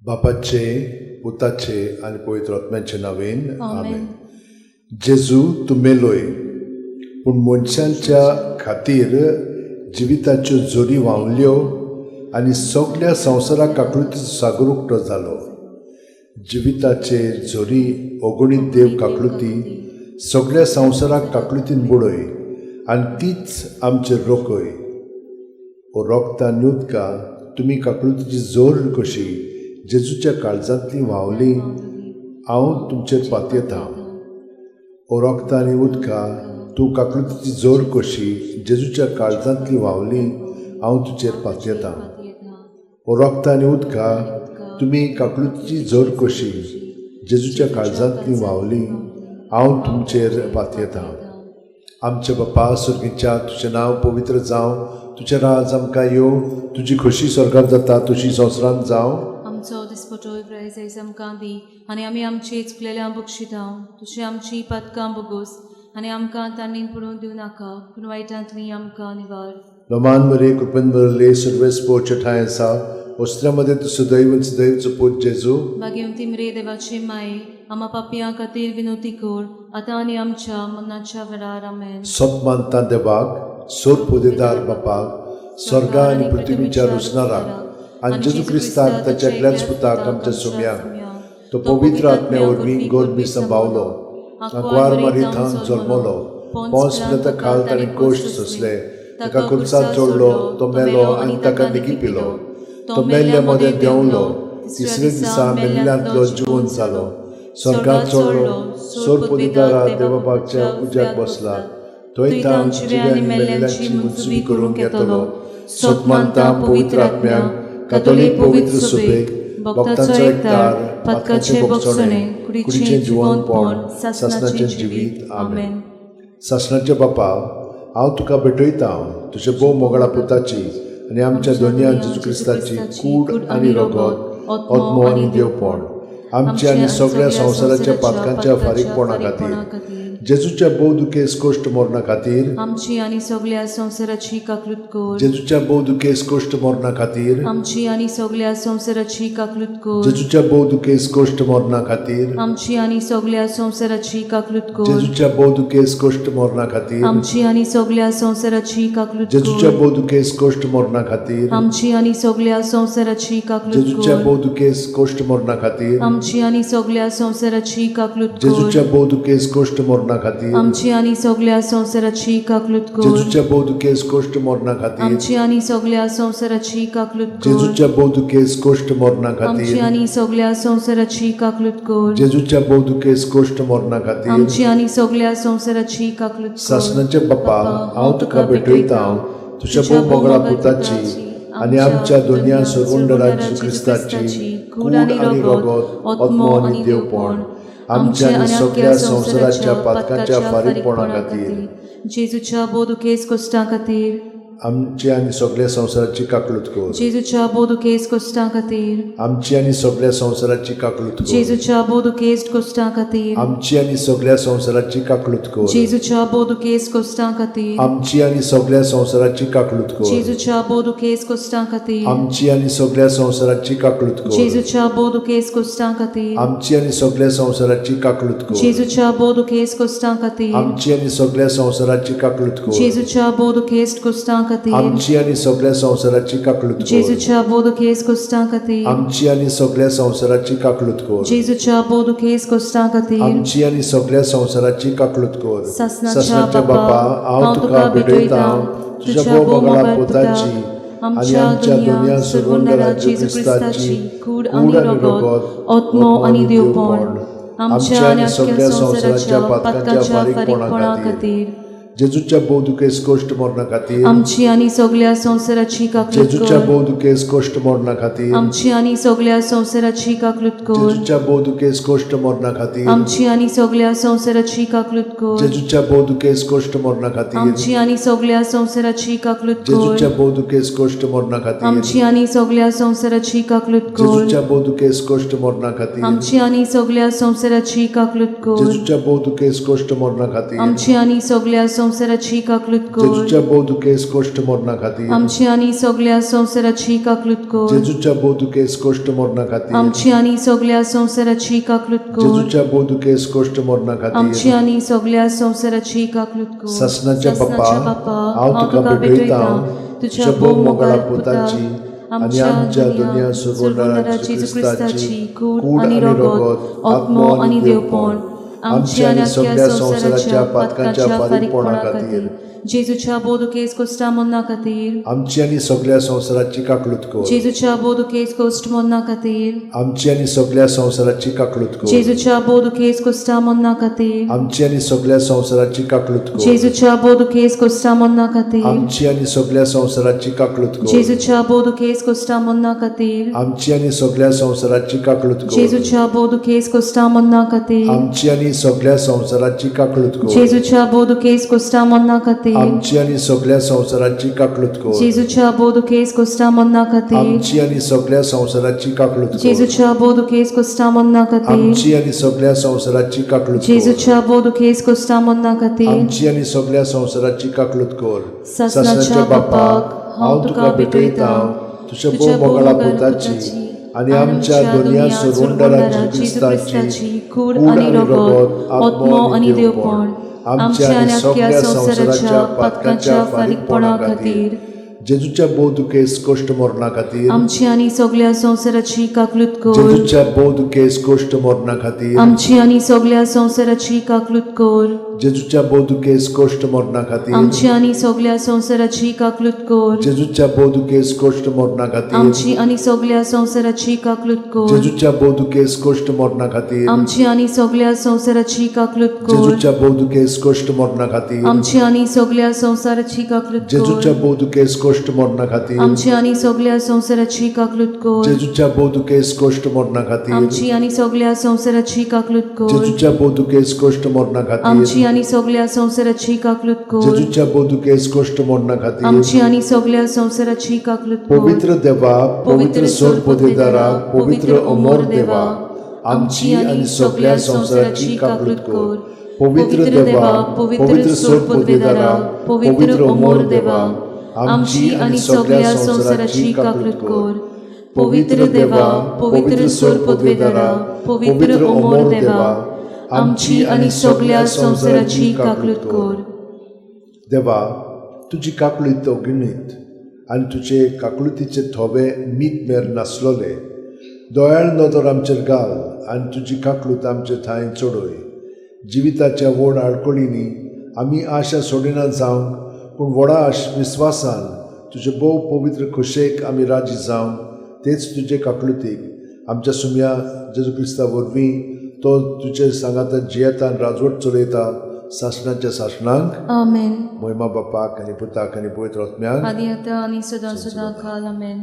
बापाचे, पुताचे आनी पवित्र आत्म्याचे नांवेन आमेन. जेजू तूं मेलोय, पूण मनशांच्या खातीर जिविताच्यो जोरी व्हांवल्यो आनी सगल्या संवसाराक काकळुतीचो सागर उक्तो जालो. जिविताचे झरी अगणीत देव काकळुती सगल्या संवसाराक काकळुतीन बुडय आनी तीच आमचेर रोखय. ओ रोगता आनी उदका तुमी काकळुतीची जोर कशी जेजूच्या काळजांतली व्हांवली, हांव तुमचेर पातयेतां. ओ रोगता आनी उदका तूं काकळुतीची जोर कशी जेजूच्या काळजांतली व्हांवली, हांव तुजेर पातयेतां. ओ रोगता आनी उदका तुमी काकळुतीची जोर कशी जेजूच्या काळजांतली व्हांवली, हांव तुमचेर पातयेतां. आमच्या बापा स्वर्गीच्या, तुजें नांव पवित्र जावं, तुजें राज आमकां येवं, तुजी खोशी स्वर्गात जाता तशी संवसारांत जावं. आमचो दिसपटो प्रायज आयज आमकां दी आनी आमी आमची चुकलेल्या बक्षितां, तुजी आमची पदकां बोगोस आनी आमकां तांणी पडून दिवं नाका, पूण वायटांतली आमकां निवार. लोमान मरे कृपेन भरले, सर्वेस पोवचे ठांय आसा, वस्त्रा मदें तूं सदैव सदैवचो पूत जेजू. भाग्यवंती मरे देवाचे माये, आमा पापयां खातीर विनोती कर, आतां आनी आमच्या मरणाच्या वेळार. आमेन. सत मानता देवाक, सोर पोदेदार बापाक, स्वर्गा आनी पृथ्वीच्या रुसणाराक आनी जेजू क्रिस्ताक ताच्या एकल्याच पुताक आमच्या सोम्याक, तो पवित्र आत्म्या वरवीं गोरबी संभावलो, आंकवार मारी थावन जल्मलो, पोंस पिलाता खाल ताणें कोश्ट सोंसले, ताका कुर्सार चडलो, तो मेलो आनी ताका निगी पिलो, तो मेल्ल्या मदें देंवलो, तिसरे दिसा मेल्ल्यांतलो जिवन जालो, स्वर्गात चडलो, सोर पोदेदारा देवबापाच्या उज्याक बसला, थंय तावन जिव्या आनी मेल्ल्यांची मुनसुबी करूंक येतलो. सत मानता पवित्र आत्म्याक, कातोलीक पवित्र सुबेक, भक्तांचो एकतार, पातकाचें बोगसणें, कुडीचें जिवनपण, सासणाचें जिवीत. आमेन. सासणाचे बापा, हांव तुका भेटयतां तुज्या भोव मोगळा पुताची आनी आमच्या दोनया जेजू क्रिस्ताची कूड आनी रगत, आत्मो आनी देवपण, आमच्या आनी सगळ्या संवसाराच्या पातकांच्या फारीकपणा खातीर, जेजूच्या भोव दुखेस कोश्ट मरणा खातीर, आमची आनी सगल्या संवसाराची काकलूत कर. जेजूच्या भोव दुखेस कोश्ट मरणा खातीर, आमची आनी सगल्या संवसाराची काकलूत कर. जेजूच्या भोव दुखेस कोश्ट मरणा खातीर, आमची आनी सगल्या संवसाराची काकलूत कर. जेजूच्या भोव दुखेस कोश्ट मरणा खातीर, आमची आनी सगल्या संवसाराची काकलूत जेजूच्या कर. भोव दुखेस कोश्ट मरणा खातीर, आमची आनी सगल्या संवसाराची काकलूत जेजूच्या कर. भोव दुखेस कोश्ट मरणा खातीर, आमची आनी सगल्या संवसाराची काकलूत कर. जेजूच्या भोव दुखेस कोश्ट मरणा खातीर, आमची आनी सगल्या संवसाराची काकलूत कर. जेजूच्या भोव दुखेस कोश्ट मरणा खातीर, आमची आनी सगल्या संवसाराची काकलूत कर. जेजूच्या भोव दुखेस कोश्ट मरणा आमची खातीर, आनी सगल्या संवसाराची काकलूत कर. जेजूच्या भोव दुखेस कोश्ट मरणा खातीर, आमची आनी सगल्या संवसाराची काकलूत कर. सासणाचे बापा, हांव तुका भेटयतां तुज्या भोव मोगळा पुताची आनी आमच्या दोनया सरवंडरा जेजू क्रिस्ताची कूड आनी रगत, आत्मो आनी देवपण, आमच्या आनी सगल्या संवसाराच्या पातकांच्या फारीकपणा खातीर, जेजूच्या भोव दुखेस कोश्टां खातीर, आमची आनी सगल्या संवसाराची काकलूत कर. जेजूच्या भोव दुखेस कोश्टां खातीर, आमची आनी सगल्या संवसाराची काकलूत कर. जेजूच्या भोव दुखेस कोश्टां खातीर, आमची आनी सगल्या संवसाराची काकलूत कर. जेजूच्या भोव दुखेस कोश्टां खातीर, आमची आनी सगल्या संवसाराची काकलूत कर. जेजूच्या भोव दुखेस कोश्टां खातीर, आमची आनी सगल्या संवसाराची काकलूत कर. जेजूच्या भोव दुखेस कोश्टां खातीर, आमची आनी सगल्या संवसाराची काकलूत कर. जेजूच्या भोव दुखेस कोश्टां खातीर, आमची आनी सगल्या संवसाराची काकलूत कर. जेजूच्या भोव दुखेस कोश्टां खातीर, आमची आनी सगल्या संवसाराची काकलूत कर. जेजूच्या भोव दुखेस कोश्टां खातीर, आमची आनी सगल्या संवसाराची काकलूत कर. जेजूच्या भोव दुखेस कोश्टां खातीर, आमची आनी सगल्या संवसाराची काकलूत कर. सासणाच्या सासणाच्या बापा, बापा, हांव तुका भेटयतां तुज्या भोव मोगळा पुताची आनी आमच्या दोनया सरवंडरा जेजू क्रिस्ताची कूड आनी रगत, आत्मो आनी देवपण, आमच्या आनी सगल्या संवसाराच्या पातकांच्या फारीकपणा खातीर, जेजूच्या भोव दुखेस कोश्ट मरणा खातीर, आमची आनी सगल्या संवसाराची काकलूत जेजूच्या कर. भोव दुखेस कोश्ट मरणा खातीर, आमची आनी सगल्या संवसाराची काकलूत कर. जेजूच्या भोव दुखेस कोश्ट मरणा खातीर, आमची आनी सगल्या संवसाराची काकलूत कर. जेजूच्या भोव दुखेस कोश्ट मरणा खातीर, आमची आनी सगल्या संवसाराची काकलूत कर. जेजूच्या भोव दुखेस कोश्ट मरणा खातीर, आमची आनी सगल्या संवसाराची काकलूत कर. जेजूच्या भोव दुखेस कोश्ट मरणा खातीर, आमची आनी सगल्या संवसाराची काकलूत कर. जेजूच्या भोव दुखेस कोश्ट मरणा खातीर, आमची आनी सगल्या संवसाराची काकलूत कर। जेजूच्या भोव दुखेस कश्ट मरणा खातीर आमची आनी सगळ्या संवसाराची काकलूत कर। जेजूच्या भोव दुखेस कश्ट मरणा खातीर आमची आनी सगळ्या संवसाराची काकलूत कर। जेजूच्या भोव दुखेस कश्ट मरणा आमची खातीर आनी सगळ्या संवसाराची काकलूत कर। सासणाच्या बापा, हांव तुका भेटयतां तुझ्या भोव मोगाळा पुताची आनी आमच्या दुनिया सोडवणारा जेजू क्रिस्ताची कूड आनी रगत, आत्मो आनी देवपण आमच्या आनी सगळ्या संवसाराच्या पातकांच्या फारीकपणा खातीर जेजूच्या भोव दुखेस कोश्टा मरणा खातीर आमची आनी सगळ्या संवसाराची काकलूत कर। जेजूच्या भोव दुखेस कोश्ट मरणा खातीर आमची आनी सगळ्या संवसाराची काकलूत कर। जेजूच्या भोव दुखेस कोश्टा मरणा खातीर आमची आनी सगळ्या संवसाराची काकलूत कर। जेजूच्या भोव दुखेस कोश्टा मरणा खातीर आमची आनी सगळ्या संवसाराची काकलूत कर। जेजूच्या भोव दुखेस कोश्टा मरणा खातीर आमची आनी सगळ्या संवसाराची काकलूत कर। जेजूच्या भोव दुखेस कोश्टा मरणा खातीर आमची आनी सगळ्या संवसाराची काकलूत कर। जेजूच्या भोव दुखेस कोश्टा मरणा खातीर आमची आनी सगळ्या संवसाराची काकलूत कर। जेजूच्या भोव दुखेस कोश्टा मरणा खातीर आमची आनी सगळ्या संवसाराची काकलूत कर। जेजूच्या भोव दुखेस कोश्टा मरणा खातीर आमची आनी सगळ्या संवसाराची काकलूत कर। जेजूच्या भोव दुखेस कोश्टा मरणा खातीर आमची आनी सगळ्या संवसाराची काकलूत कर। सासणाच्या बापाक हांव तुका भेटयतां तुझ्या भोव मोगाळा पुताची आनी आमच्या दुनिया सोडवणारा जेजू क्रिस्ताची कूड आनी रगत, आत्मो आनी देवपण आमच्या आनी सगळ्या संवसाराच्या पातकांच्या फारीकपणा खातीर जेजूच्या भोव दुखेस कश्ट मरणा खातीर आमची आनी सगळ्या संवसाराची काकलूत कर। जेजूच्या भोव दुखेस कश्ट मरणा खातीर आमची आनी सगळ्या संवसाराची काकलूत कर। जेजूच्या भोव दुखेस कश्ट मरणा खातीर आमची आनी सगळ्या संवसाराची काकलूत कर। जेजूच्या भोव दुखेस कश्ट मरणा खातीर आमची आनी सगळ्या संवसाराची काकलूत कर। जेजूच्या भोव दुखेस कश्ट मरणा खातीर आमची आनी सगळ्या संवसाराची काकलूत कर। जेजूच्या भोव दुखेस कश्ट मरणा खातीर आमची आनी सगळ्या संवसाराची काकलूत कर। जेजूच्या भोव दुखेस कश्ट मरणा खातीर आमची आनी सगळ्या संवसाराची काकलूत कर। जेजूच्या भोव दुखेस कश्ट मरणा खातीर आमची आनी सगळ्या संवसाराची काकलूत कर। जेजूच्या भोव दुखेस कश्ट मरणा खातीर आमची आनी सगळ्या संवसाराची काकलूत कर। जेजूच्या भोव दुखेस कश्ट मरणा खातीर आमची आनी सगळ्या संवसाराची काकलूत कर। पवित्र देवा, पवित्र सोरपदेदारा, पवित्र अमर देवा, आमची आनी सगळ्या संवसाराची काकलूत कर। पवित्र देवा, पवित्र सोरपदेदारा, पवित्र अमर देवा, आमची आनी सगळ्या संवसाराची काकलूत कर। पवित्र देवा, पवित्र सोरपदेदारा, पवित्र अमर देवा, आमची आनी सगळ्या संवसाराची काकलूत कर। देवा, तुजी काकलूत अगणीत आनी तुजे काकलुतीचे थोवे मीत मेर नासलोले दयाळ नदर आमचेर घाल आनी तुजी काकलूत आमचे थांय चडय। जिविताच्या व्हड आडखळींनी आमी आशा सोडिना जावंक, पूण व्हडा विस्वासान तुजे भोव पवित्र खोशेक आमी राजी जावंक तेच तुजे काकलुतीक आमच्या सुम्या जेजू क्रिस्ता वरवीं तो तुजे सांगाता जियेता आनी राजवट चलयता सासणाच्या सासणांक। आमेन। मोहिमा बापाक आनी पुताक आनी पवित्र आत्म्याक आदी आतां आनी सदां सदां काल। आमेन।